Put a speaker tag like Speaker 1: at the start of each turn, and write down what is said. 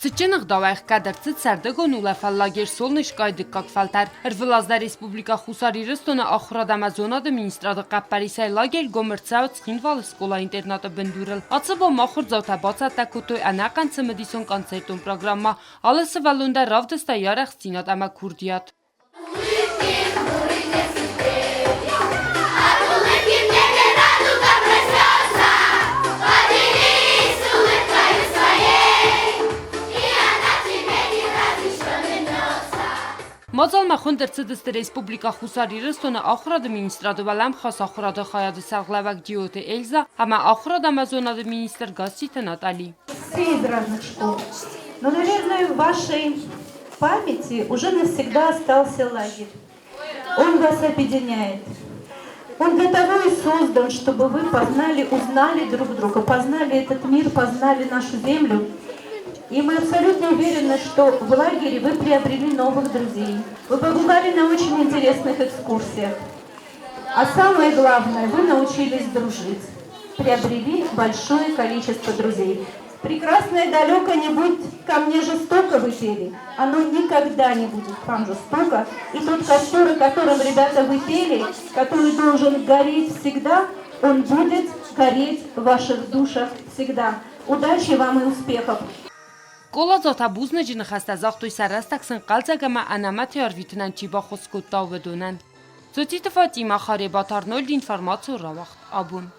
Speaker 1: Цытджын ӕгъдауӕй ӕхгӕд ӕрцыд сӕрдыгон улӕфӕн лагерь Солнышко-йы дыккаг фӕлтӕр. Ӕрвылаз дӕр Республикӕ Хуссар Ирыстоны Ахуырад ӕмӕ зонады министрады хъӕппӕрисӕй лагерь гом ӕрцӕуы Цхинвалы скъола-интернаты бындурыл. Ацы бон ма ахуырдзаутӕ бацӕттӕ кодтой ӕнӕхъӕн цымыдисон концертон программӕ. Алы сывӕллон дӕр равдыста йӕ арӕхстдзинад ӕмӕ курдиат. Мадзалмӕ хуынд ӕрцыдысты Республикӕ Хуссар Ирыстоны Ахуырады министрады уӕлӕмхас ахуырады хайады сӕргълӕууӕг Джиоты Эльза ӕмӕ ахуырад ӕмӕ зонады министр Гасситы Натали.
Speaker 2: Все из разных школ. Но, наверное, в вашей памяти уже навсегда остался лагерь. Он вас объединяет. Он для того и создан, чтобы вы познали, узнали друг друга, познали этот мир, познали нашу землю. И мы абсолютно уверены, что в лагере вы приобрели новых друзей. Вы побывали на очень интересных экскурсиях. А самое главное, вы научились дружить, приобрели большое количество друзей. Прекрасное далеко не будь ко мне жестоко, вы пели. Оно никогда не будет к вам жестоко. И тот костер, о котором, ребята, вы пели, который должен гореть всегда, он будет гореть в ваших душах всегда. Удачи вам и успехов!
Speaker 1: Скъоладзаутӕ бузныджы ныхӕстӕ загътой сӕ рӕстӕг сын хъӕлдзӕг ӕмӕ ӕнӕмӕтӕй ӕрвитынӕн чи баххуыс кодта, уыдонӕн. Цоциты Фатимӕ, Харебаты Арнольд информацион рауагъд абон.